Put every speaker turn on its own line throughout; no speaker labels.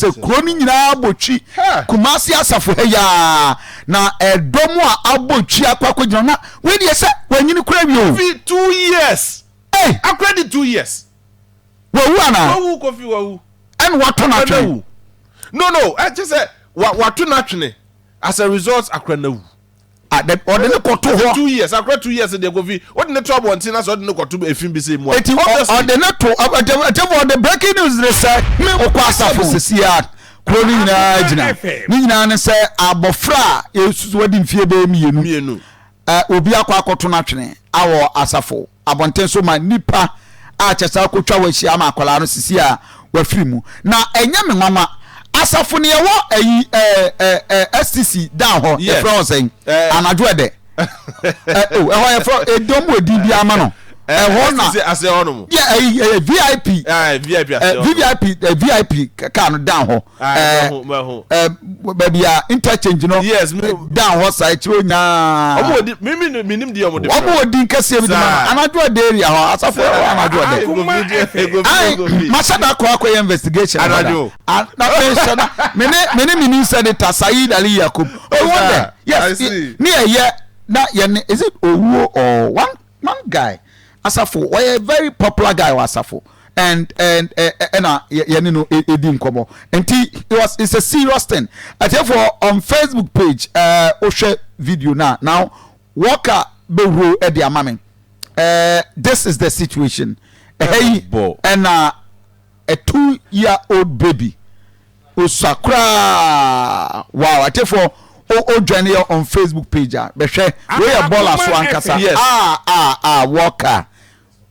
Sɛ kuro no nyinaa bɔ twi Kumasi asafo ha yi ara na ɛdɔm a abɔ twi akɔ akɔgyina na wei deɛ sɛ wanyini kora wie o.
Kofi 2 years.
Hey!
Akora di 2 years.
Wawu anaa?
Wawu, Kofi, wawu.
Ɛna wato no atwene.
No, ɛkyɛ sɛ wato no atwene, as a result akora no awu.
Ah, ɔde ne kɔto hɔ.
2 years, akora 2 years deɛ, Kofi, ɔde ne to abɔnten na sɛ ɔde ne kɔto efin bi sɛ mu a.
Eti ɔde ne to ɛtɛfo ɔde breaking news ne sɛ ɔkɔ asafo sisi a kuro no nyinaa gyina ne nyinaa ne sɛ abɔfra a esusu wadi mfie bɛyɛ 2.
2.
Obi akɔ akɔto no atwene awɔ asafo abɔnten so ma nipa a kyɛ sɛ akɔtwa wɔ ahyia ama akwadaa no sisi a wafiri mu. Na ɛnyɛ me nwanwa, asafo ne ɛwɔ ayi ɛɛ ɛɛ STC dan hɔ. Yɛfrɛ hɔ sɛn? Anadwo ɛdɛ ɛ o, ɛhɔ yɛfrɛ edɔm wɔ din bi ama no ɛhɔ na
ase hɔ nom.
Yɛ ɛyi ɛyɛ VIP.
VIP ase hɔ.
VVIP VIP kaa no dan hɔ ɛɛ ɛɛ baabi a interchange no. Dan hɔ saa akyire nyinaa.
Ɔmo wɔ di mímí mi nim di ɔmo de.
Ɔmo wɔ din kɛseɛ bi di ma no anadwo ɛdɛ area hɔ, asafo ɛwɔ anadwo ɛdɛ. Ayi mahyɛ da kɔ akɔyɛ investigation
anadwo.
Na mehyɛ da mene me new senator Saheed Ali Yakub owó dɛ, yes, ne yɛ na yɛ ne, is it owuo or one guy asafo, ɔyɛ very popular guy wɔ asafo and ɛna yɛne no edi nkɔmɔ, nti it's a serious thing. Atiefo on Facebook page, wohwɛ video na now wɔka bɛwuro ɛde ama me. This is the situation ɛhɛ yi, ɛna a 2-year old baby osua koraa. Wow, atiefo o join yɛ on Facebook page a bɛhwɛ wei yɛ bɔɔla so ankasa. A a a wɔka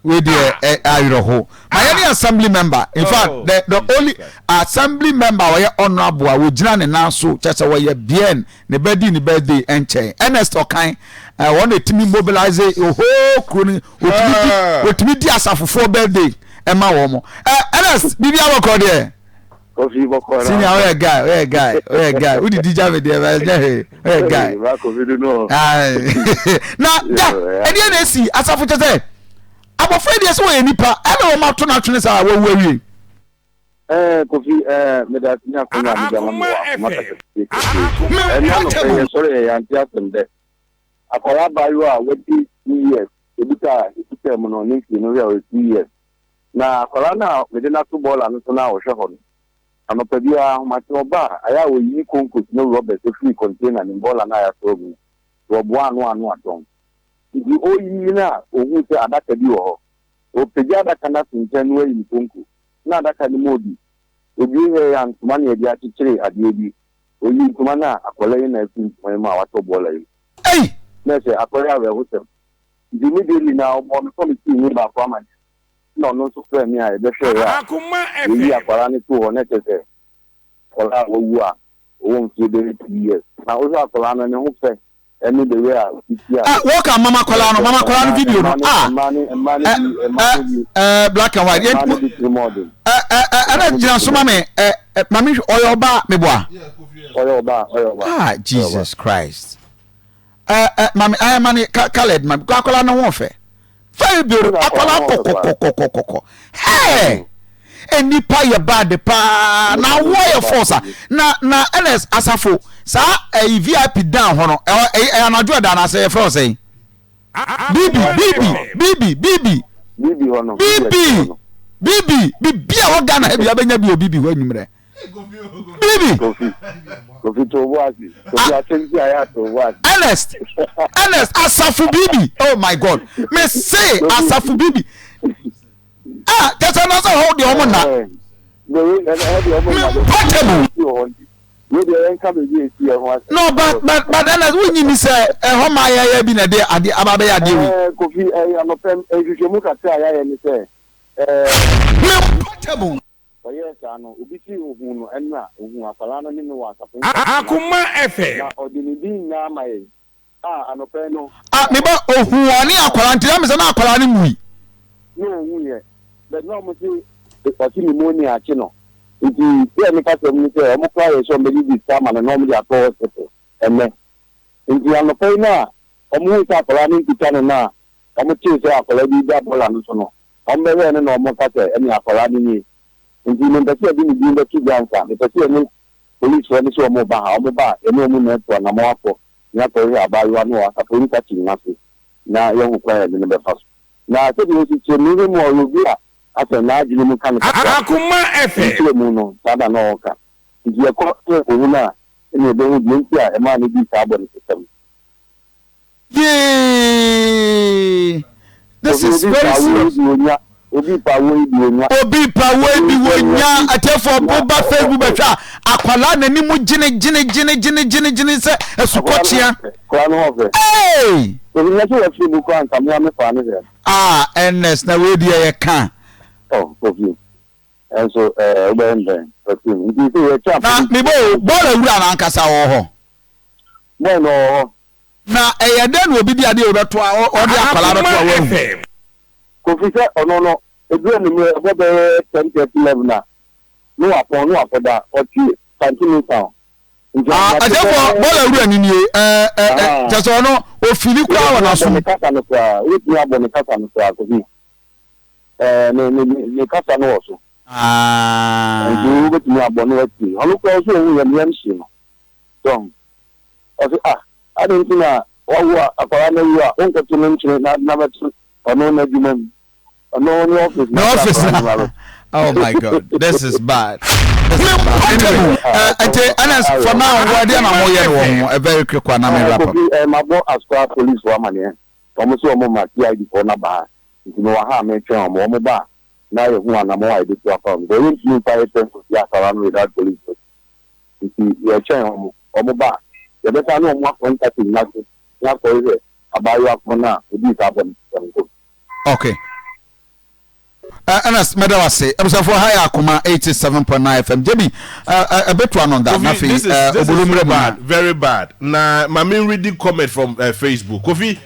wei deɛ ɛ awerɛho ma yɛ ne assembly member, in fact, the only assembly member a ɔyɛ honourable a wɔgyina ne nan so kyɛ sɛ wɔyɛ bien ne bɛdi ne birthday nkyɛn, Ernest Ɔkan ɛ wɔn na etimi mobilize ohoo kuro no, otumi di otumi di asafofoɔ birthday ɛma wɔn mo. Ernest, bibi abɔkɔ deɛ.
Kofi, bɔkɔ.
Senior, ɔyɛ guy, ɔyɛ guy, ɔyɛ guy, wodi di gya mi deɛ bɛ ɛnyɛ hwee, ɔyɛ guy.
Kofi do no.
Na da ɛdeɛ na esi asafo kyɛ sɛ abɔfra deɛ sɛ wɔyɛ nipa ɛna wɔn ato n'atwene saa wɔwu awie.
Kofi, meda ase ne akɔnya a mede ama me wɔ akoma kasa fie kɛseɛ. Ɛna anɔpɛ yɛ sɔre yɛ yɛante asɛm dɛ akwadaa abaayewa a wadi 2 years, ebita ekita mu no ne mfie no hwɛ ɔyɛ 2 years, na akwadaa no a mede n'ato bɔɔla no so na ɔhwɛ hɔ no, anɔpa biara ahomakye ɔba a, ayɛ a wɔyi konkos ne rubbers efiri container ne bɔɔla no a yɛasɔ mu no, wɔboa ano atɔn. Nti oyiyi no a, ohun sɛ adaka bi wɔ hɔ. Ɔpagya adaka no ato nkyɛn no ayi ne konko na adaka no mu odi obie hɛ yɛ a, ntoma na yɛde akyekyere adeɛ bi. Oyi ntoma no a, akwadaa yi na afiri ntoma yi mu a watɔ bɔɔla yi mu.
Ei!
Na ɛsɛ akɔyɛ awerɛhosɛm. Nti immediately na ɔbɔ me committee ni baako ama na ɔno nso frɛ me a yɛbɛhwɛ yɛ a, yɛyi akwadaa no to hɔ na kyerɛ sɛ akwadaa a wawu a ɔwɔ mfie bɛyɛ 2 years, na wohwɛ akwadaa no ne ho fɛ ɛne the way a osi ti a.
Ah, wɔka mama akwadaa no, mama akwadaa no video no ah.
Mmaa ne mmaa ne bi, mmaa ne bi.
Black and white.
Mmaa ne bi tiri mu ɔden.
Ɛ ɛ ɛ ɛna gyina so ma me ɛ ɛ maame, ɔyɛ ɔbaa meboa.
Ɔyɛ ɔbaa, ɔyɛ ɔbaa.
Ah, Jesus Christ! Ɛ ɛ maame ɛ mane coloured maame kɔ, akwadaa no ho fɛ, very beautiful akwadaa, kɔkɔkɔkɔkɔkɔ hɛɛ. Nipa yɛ bad paa na awoɔ yɛ force a na ɛna asafo saa ɛyi VIP dan hɔ no, ɛwɔ ɛyɛ anadwo ɛda anaasɛ yɛfrɛ wɔ sɛn, bibi bibi bibi bibi.
Bibi hɔ no.
Bibi bibi bibi a wɔ Ghana ha bi abɛnya bi wɔ bibi hɔ anwummerɛ bibi.
Kofi, Kofi, to bo ase. Kofi, asɛm si ayɛ ato bo ase.
Ernest, Ernest, asafo bibi, oh my God, me se asafo bibi ah, kɛsɛ na sɛ hɔ deɛ ɔmo na me mpɔtɛmu. No, but Ernest, wonyi ni sɛ ɛhɔ maa yɛyɛ bi na ɛde adeɛ aba abɛyɛ adeɛ wi.
Kofi, anɔpɛm nhwehwɛmu kakra a yɛayɛ ne sɛ
me mpɔtɛmu.
Ɔyɛɛ saa no, obi si ohun no ɛnora, ohun akwadaa no ne no wɔ asafo
Akoma FM.
Na ɔde ne din nyinaa ma yɛn a anɔpɛ no.
Ah, me ba ohun ɔne akwadaa nti na mi sɛ na akwadaa no nwui.
Na ohun yɛ, but na ɔmo se ɔte pneumonia akye no, nti deɛ ne kasa mu ne sɛ ɔmo kora yɛ sɛ ɔmo bɛgye sika ama no na ɔmo de akɔ hospital ɛnɛ. Nti anɔpɛ yi na ɔmo hu sɛ akwadaa no nkuta no, na ɔmo tee sɛ akwadaa bi da bɔɔla no so no, ɔmo bɛhwɛɛ no na ɔmo ka sɛ ɛne akwadaa no nie. Nti mempɛ sɛ yɛde ne din bɛto dwa ansa. Mepɛ sɛ yɛne polisfoɔ no sɛ wɔreba ha. Wɔba a, yɛne wɔn nyinaa tu anammɔn akɔ na yɛakɔhwehwɛ abaayewa no wɔ Asafo Interchange no ase na yɛahu kwan a yɛde no bɛfa so. Na sɛdeɛ ɔsi kyerɛ me, mehwɛ mu a, ɔyɛ obi a asɛ n'adwene mu ka no kakra. Ne nkyerɛmu no, saa na na ɔreka. Nti yɛkɔ na yɛkɔhu no a, ɛnna yɛbɛhu deɛ nti a ɛmaa no dii saa abɔnefosɛm no.
Yee! This is very serious.
Obi pa wei bi onya.
Obi pa wei bi wonya. Atiefoɔ bo ba Facebook bɛhwɛ a akwadaa n'anim gyene gyene gyene gyene gyene gyene sɛ asukɔkyea.
Akwadaa no hɔ fɛ.
Hey!
Obi nyɛ sɛ wafiri mu koraa nka mea me faa ne hwɛ.
Ah Ernest na wei deɛ yɛ ka.
Oh Kofi ɛnso ɛɛ wobɛyɛ no dɛn wafiri mu nti sɛ yɛtwa.
Na mebɔ o bɔɔla wura no ankasa wɔ hɔ.
Bɔɔl no wɔ hɔ.
Na ɛyɛ dɛn na obi de adeɛ wei bɛto a ɔde akwadaa bɛto a wahu?
Kofi sɛ ɔno no ɛduru anwummerɛ ɛbɔ bɛyɛ 10:30 11 a ne wapɔn ne wakɔda ɔte Santini town nti
Ah,
ahomakye
ɛsɛ fɔ
bɛyɛ
bɔɔla wura ni nie ɛɛ ɛ ɛ
ah
kyɛ sɛ ɔno ofili koraa wɔ
wobɛtumi abɔ
n'asom.
ne kasa no koraa wobɛtumi abɔ ne kasa no koraa Kofi ɛɛ ne ne ne kasa no wɔ so nti
Ah.
wobɛtumi abɔ no atie ɔno koraa ɔsɛ ɔhu yɛ meam hye no so Ɔse ah adɛn nti na wawo a akwadaa no awu a wonkɔto no nkyene na ade no abɛto ɔno n'adwuma mu ɔno ne office
na
ade
office
akwadaa
na
no abɛto.
Oh my God, this is bad. This is bad. Anyway, nti Ernest, for now, wɔ deɛ na moyɛ no wɔ ho, a very quick one, na me wrap up.
Kofi, mabɔ Asukwa police foɔ amaneɛ, wɔn se wɔn ma CID foɔ no aba ha, nti mewɔ ha a metwɛn wɔn, wɔn ba a na yɛhu anamɔn a yɛbɛtu afa ho, because yɛntumi mfa yɛ pɛ nkɔsi Asara no without police foɔ. Nti yɛretwɛn wɔn. Wɔn ba a, yɛbɛsan ne wɔn akɔ interchange no ase na yɛakɔhwehwɛ abaayewa ko no a odii saa bɔne no kɔ.
Okay. Uh, Ernest, mɛda wo ase. Abusuafoɔ ha yɛ Akoma 87.9 FM. JB, uh, uh, a bit one on that.
Kofi,
Na afei,
this is
uh,
this is
Obolo
so
mmerɛ mu na.
bad, very bad. Na ma me reading comment from Facebook. Kofi,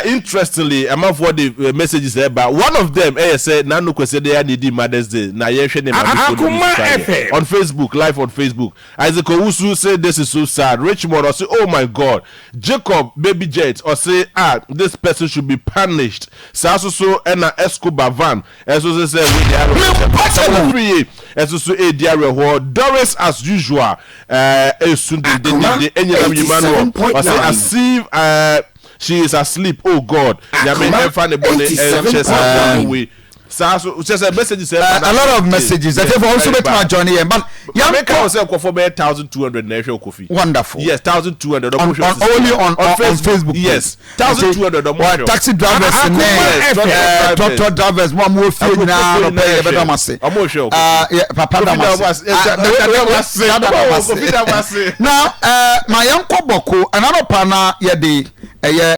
interestingly, amanfoɔ de messages ɛba. One of them ɛyɛ sɛ Nano Kwesi de ya na edi Mother's Day na yɛhwɛ ne maame fo no bi
Akoma
so ayɛ.
FM.
On Facebook, live on Facebook. Isaac Owusu say this is so sad. Richmond ɔse oh my God. Jacob Baby Jet ɔse ah this person should be punished. Saa nso so ɛna Escobar Van ɛnso se sɛ wei deɛ awerɛhosɛm paa. Samuel Afriyie ɛnso so ɛredi awerɛhoɔ. Doris as usual ɛɛ ɛresu dendendenden. Enyinam Emmanuel ɔse as if ɛɛ she is asleep oh God Nyame ɛnfa ne bɔne ɛnkyɛ saa nkurɔfoɔ wei. Saa so kyɛ sɛ messages ɛba
na A lot of messages.
Yes,
Ɛtɛfo nso
very
bɛtumi
bad.
ajoin yɛn but
Maame ka
yɛnkɔ.
wɔ sɛ nkurɔfoɔ bɛyɛ 1,200 na ɛhwɛ Kofi.
Wonderful.
Yes, 1,200 ɔmo
On,
hwɛ
on,
sisi
only
a.
on,
On
on, on
Facebook.
Facebook page.
Yes, 1,200 ɔmo
Nti,
hwɛ.
taxi drivers ne
Yes, trɔtrɔ
eh,
drivers.
trɔtrɔ drivers mo a mo wɔ fie nyinaa
Akurofo
nɔpɛ
nyinaa
yɛbɛda
hwɛ.
mo ase.
Ɔmo hwɛ o,
Ah,
Kofi.
yɛ- papa da
Kofi
mo
da mo
ase.
ase.
Ah,
Da-
da-
da-
da-
da mo
da-
ase.
da- da mo
Oh, Kofi da mo ase.
Na eh, ma yɛnkɔ bɔko ɛna nɔpa na yɛde ɛyɛ.